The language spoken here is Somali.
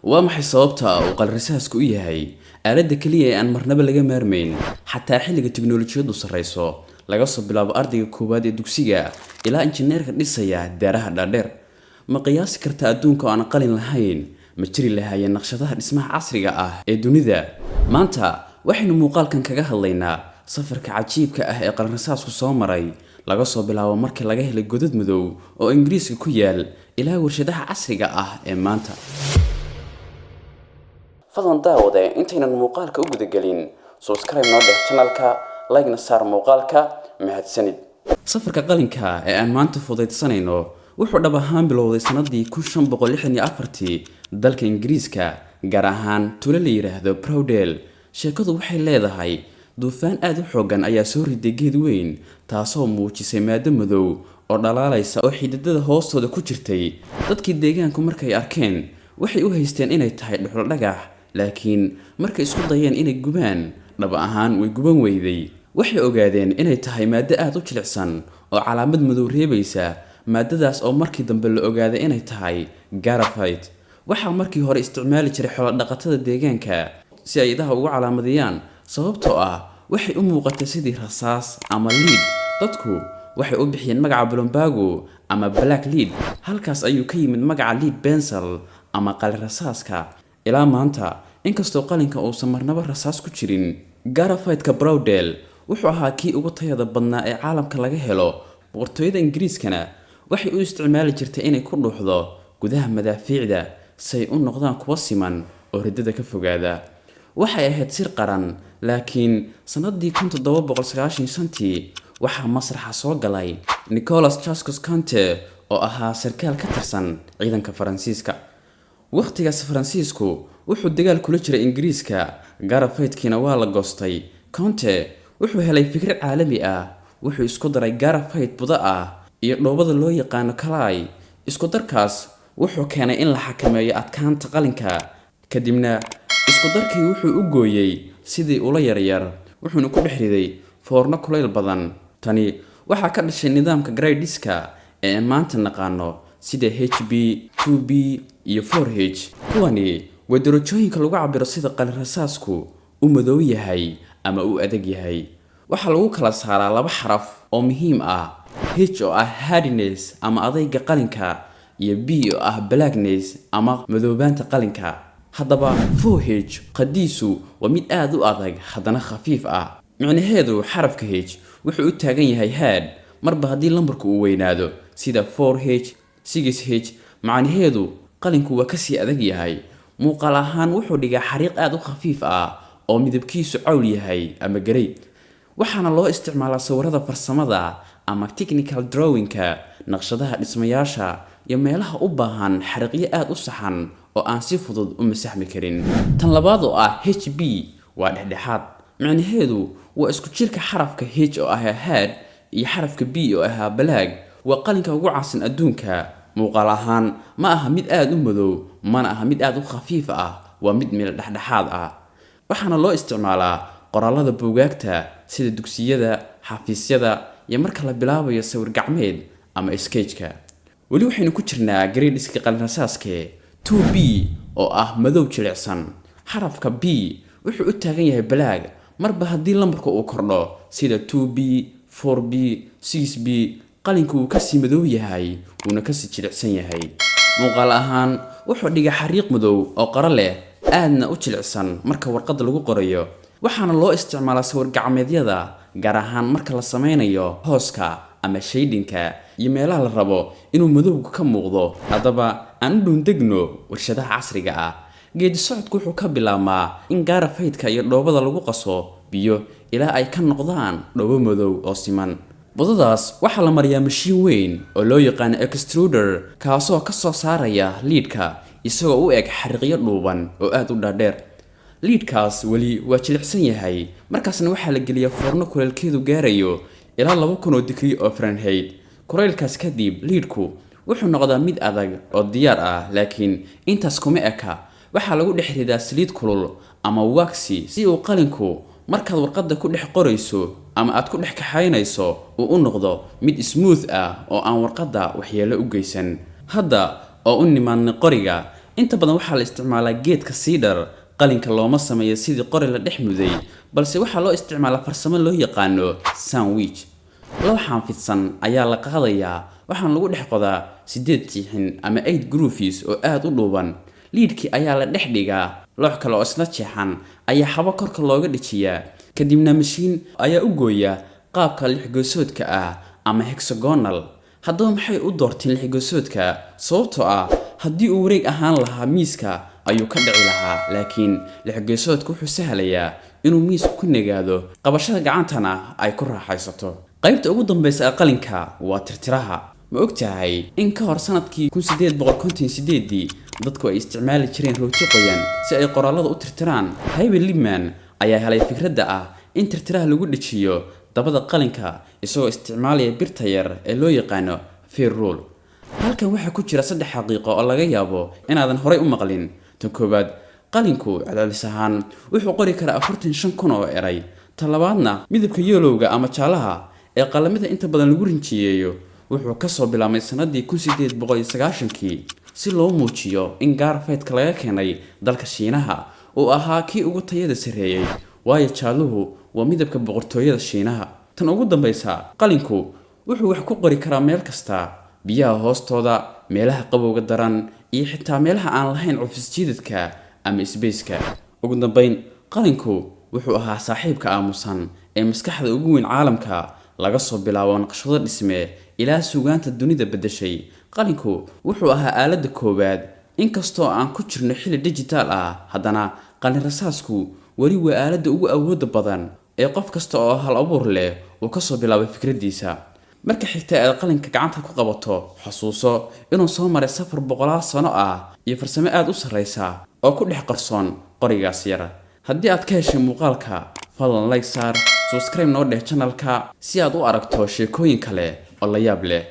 Waa maxay sababta uu qalin-rasaasku u yahay aaladda kaliya ee aan marnaba laga maarmayn, xataa xilliga tiknoolajiyadu sarreyso, laga soo bilaabo ardayga koowaad ee dugsiga ilaa injineerka dhisaya daaraha dhaadheer? Ma qiyaasi kartaa adduunka oo aan qalin lahayn? Ma jiri lahaayeen naqshadaha dhismaha casriga ah ee dunida? Maanta waxaynu muuqaalkan kaga hadlaynaa safarka cajiibka ah ee qalin-rasaasku soo maray, laga soo bilaabo markii laga helay godad madow oo Ingiriiska ku yaal ilaa warshadaha casriga ah ee maanta. Fadlan daawade, intaynan muuqaalka u gudagelin, subscribe noo dheh channelka, like-na saar muuqaalka. Mahadsanid. Safarka qalinka ee aan maanta fudaydsanayno wuxuu dhab ahaan bilowday sanadii 1564-tii dalka Ingiriiska, gaar ahaan tuulo la yidhaahdo Browdale. Sheekadu waxay leedahay duufaan aada u xoogan ayaa soo riday geed weyn, taasoo muujisay maado madow oo dhalaalaysa oo xididada hoostooda ku jirtay. Dadkii deegaanku markay arkeen waxay u haysteen inay tahay dhuxul dhagax, laakiin markay isku dayeen inay gubaan, dhab ahaan way guban weyday. Waxay ogaadeen inay tahay maado aada u jilicsan oo calaamad madow reebaysa, maadadaas oo markii dambe la ogaaday inay tahay graphite. Waxaa markii hore isticmaali jiray xoolo-dhaqatada deegaanka si ay idaha ugu calaamadiyaan, sababtoo ah waxay u muuqatay sidii rasaas ama lead. Dadku waxay u bixiyeen magaca plumbago ama black lead. Halkaas ayuu ka yimid magaca lead pencil ama qalin rasaaska ilaa maanta, inkastoo qalinka uusan marnaba rasaas ku jirin. Graphite-ka Browdale wuxuu ahaa kii ugu tayada badnaa ee caalamka laga helo. Boqortooyada Ingiriiskana waxay u isticmaali jirtay inay ku dhuuxdo gudaha madaafiicda si ay u noqdaan kuwo siman oo riddada ka fogaada. Waxay ahayd sir qaran, laakiin sanadii 1795-tii waxaa masraxa soo galay Nicolas Jacques Conte oo ahaa sarkaal ka tirsan ciidanka Faransiiska. Wakhtigaas Faransiisku wuxuu dagaal kula jiray Ingiriiska, graphite-kiina waa la goostay. Conte wuxuu helay fikrad caalami ah. Wuxuu isku daray graphite budo ah iyo dhoobada loo yaqaano clay. Isku darkaas wuxuu keenay in la xakameeyo adkaanta qalinka. Kadibna isku darkii wuxuu u gooyey sidii ula yaryar, wuxuuna ku dhex riday foorno kulayl badan. Tani waxaa ka dhashay nidaamka grades-ka ee maanta naqaano, sida HB, 2B iyo 4H. Kuwani waa darajooyinka lagu cabiro sida qalin rasaasku u madow yahay ama u adag yahay. Waxaa lagu kala saaraa laba xaraf oo muhiim ah: H oo ah hardness ama adayga qalinka, iyo B oo ah blackness ama madoobaanta qalinka. Haddaba 4H qadiisu waa mid aada u adag haddana khafiif ah. Micnaheedu xarafka H wuxuu u taagan yahay hard. Marba haddii lambarku uu weynaado, sida 4H, 6H, macnaheedu qalinku waa kasii adag yahay. Muuqaal ahaan wuxuu dhigaa xariiq aada u khafiif ah oo midabkiisu cawl yahay ama garey, waxaana loo isticmaalaa sawirada farsamada ama technical drawing-ka, naqshadaha dhismayaasha iyo meelaha u baahan xariiqyo aada u saxan oo aan si fudud u masaxmi karin. Tan labaad oo ah HB waa dhexdhexaad. Micnaheedu waa isku jirka xarafka H oo ahaa hard iyo xarafka B oo ahaa black. Waa qalinka ugu caansan adduunka. Muuqaal ahaan ma aha mid aada u madow, mana aha mid aada u khafiif ah, waa mid meel dhexdhexaad ah, waxaana loo isticmaalaa qoraalada buugaagta sida dugsiyada, xafiisyada iyo marka la bilaabayo sawir gacmeed ama sketch-ka. Weli waxaynu ku jirnaa grades-ka qalin rasaaske. 2B oo ah madow jilicsan. Xarafka B wuxuu u taagan yahay black. Marba haddii lambarka uu kordho, sida 2B, 4B, 6B, qalinku wuu kasii madow yahay, wuuna kasii jilicsan yahay. Muuqaal ahaan wuxuu dhigaa xariiq madow oo qaro leh, aadna u jilicsan marka warqadda lagu qorayo, waxaana loo isticmaalaa sawir gacmeedyada, gaar ahaan marka la sameynayo hooska ama shading-ka iyo meelaha la rabo inuu madowgu ka muuqdo. Haddaba aan u dhuundegno warshadaha casriga ah. Geedi socodku wuxuu ka bilaabmaa in graphite-ka iyo dhoobada lagu qaso biyo ilaa ay ka noqdaan dhoobo madow oo siman. Budadaas waxaa la mariyaa mashiin weyn oo loo yaqaano extruder, kaasoo ka soo saaraya lead-ka isagoo u eg xariiqyo dhuuban oo aada u dhaadheer. Lead-kaas weli waa jilicsan yahay. Markaasna waxaa la geliyaa foorno kuleelkeedu gaarayo ilaa 2000 oo digrii oo Fahrenheit. Kulaylkaas kadib lead-ku wuxuu noqdaa mid adag oo diyaar ah, laakiin intaas kuma eka. Waxaa lagu dhex ridaa saliid kulul ama wax si uu qalinku markaad warqadda ku dhex qorayso ama aad ku dhex kaxaynayso uu u noqdo mid smooth ah oo aan warqadda waxyeello u geysan. Hadda oo u nimaadnay qoriga. Inta badan waxaa la isticmaalaa geedka cedar. Qalinka looma sameeyo sidii qori la dhex muday, balse waxaa loo isticmaalaa farsamo loo yaqaano sandwich. Looxaan fidsan ayaa la qaadayaa, waxaana lagu dhex qodaa 8 jiixin ama 8 grooves oo aad u dhuuban. Liidhkii ayaa la dhex dhigaa, loox kale oo isna jeexan ayaa xabo korka looga dhejiyaa, kadibna mashiin ayaa u gooya qaabka lixgosoodka ah ama hexagonal. Haddaba maxay u doorteen lixgosoodka? Sababtoo ah haddii uu wareeg ahaan lahaa, miiska ayuu ka dhici lahaa, laakiin lixgosoodka wuxuu sahlayaa inuu miisku ku nagaado, qabashada gacantana ay ku raaxaysato. Qaybta ugu dambeysa ee qalinka waa tirtiraha. Ma ogtahay in ka hor sanadkii 1858dii dadku ay isticmaali jireen rooti qoyan si ay qoraalada u tirtiraan? Herbert Lippmann ayaa helay fikradda ah in tirtiraha lagu dhejiyo dabada qalinka, isagoo isticmaalaya birta yar ee loo yaqaano ferrule. Halkan waxaa ku jira saddex xaqiiqo oo laga yaabo inaadan horay u maqlin. Tan koowaad, qalinku celcelis ahaan wuxuu qori karaa 45,000 oo eray. Ta labaadna, midabka yellowga ama jaalaha ee qalamada inta badan lagu rinjiyeeyo wuxuu kasoo bilaabmay sanadii 1890kii, si loo muujiyo in graphite-ka laga keenay dalka Shiinaha uu ahaa kii ugu tayada sarreeyey, waayo jaaluhu waa midabka boqortooyada Shiinaha. Tan ugu dambaysa, qalinku wuxuu wax ku qori karaa meel kasta: biyaha hoostooda, meelaha qabowga daran iyo xitaa meelaha aan lahayn cufis jiidadka ama sbaceka. Ugu dambayn, qalinku wuxuu ahaa saaxiibka aamusan ee maskaxda ugu weyn caalamka. Laga soo bilaabo naqshado dhisme ilaa suugaanta dunida beddeshay, qalinku wuxuu ahaa aaladda koowaad. Inkastoo aan ku jirno xilli dijitaal ah, haddana qalin rasaasku weli waa aaladda ugu awoodda badan ee qof kasta oo hal abuur leh uu kasoo bilaabay fikraddiisa. Marka xigta aad qalinka gacanta ku qabato, xusuuso inuu soo maray safar boqolaal sano ah iyo farsamo aad u sarreysa oo ku dhex qarsoon qorigaas yar. Haddii aad ka heshay muuqaalka, fadlan like saar, subscribe noo dheh channelka si aad u aragto sheekooyin kale oo la yaab leh.